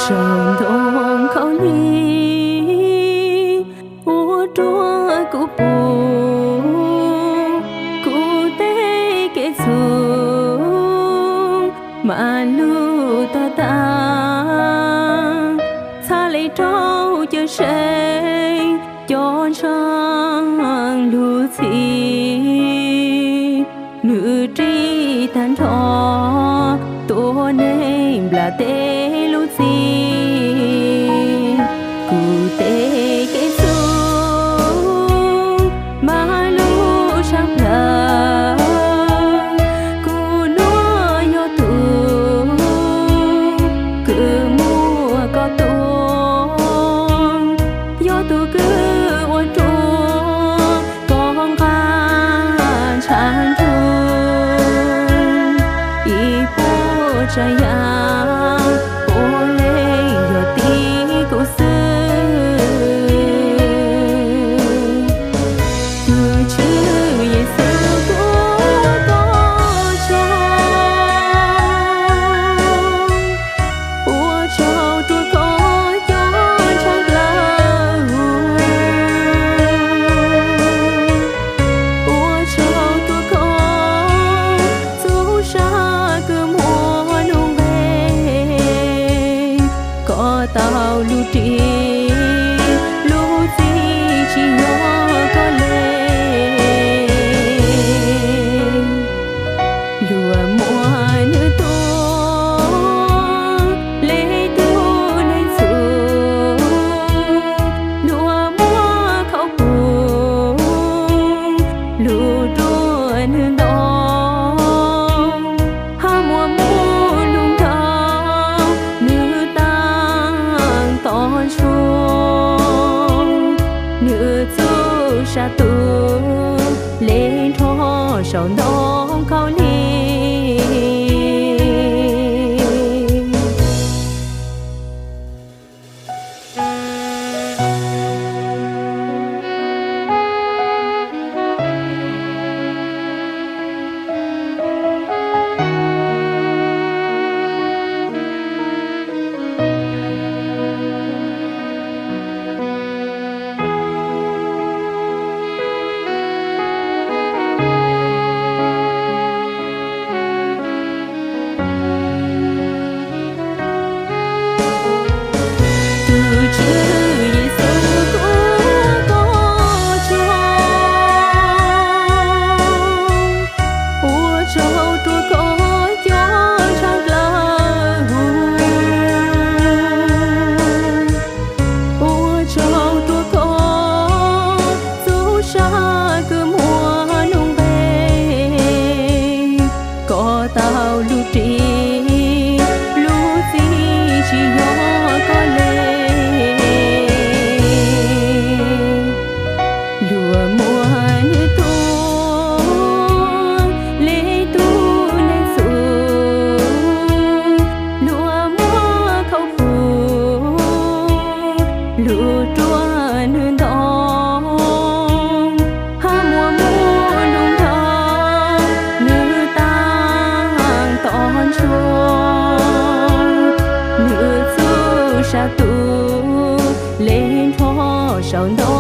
Saum ntoo khaub lig ua rua kuv pum, kuv tej kev txhum mas lug tag tas. Txhaj le rau cawm seej cov ntseeg lub txim, nws ris tag nrho tuab neeg nplas tej lub txim. Kuv tej kev txhum mas lug sab plawv, kuv nuav yog tug kws muaj koj tuaj, yog tug kws ua rua koj nqaj ntshav nrug. Ib puas tsav yam puav leej yog tim kuv xwb. Tus Tswv Yexus, kuv ua koj tsaug, ua tsaug rua koj cov ntshav dlawg, ua tsaug rua koj txuj sa kws muaj lub npe. Koj tau lug ris lub txim tsi yog koj le. Luag muab nwg tua le tug neeg txhum, luag muab khaub pum lug rua nwg ntoo, hab muaj muj lug nkaus nwg taag tog ntsuag. Nwg txuj sa tug le nrho saum ntoo khaub lig. Tus Tswv Yexus, kuv ua koj tsaug, ua tsaug rua koj cov ntshav dlawg, ua tsaug rua koj txuj sa kws muaj lub npe. Koj tau lug ris lub txim tsi yog koj le. Luag muab nwg tua le tug neeg txhum, luag muab khaub pum lug rua nwg ntoo, hab muaj muj lug nkaus nwg taag tog ntsuag. Nwg txuj sa tug le nrho saum ntoo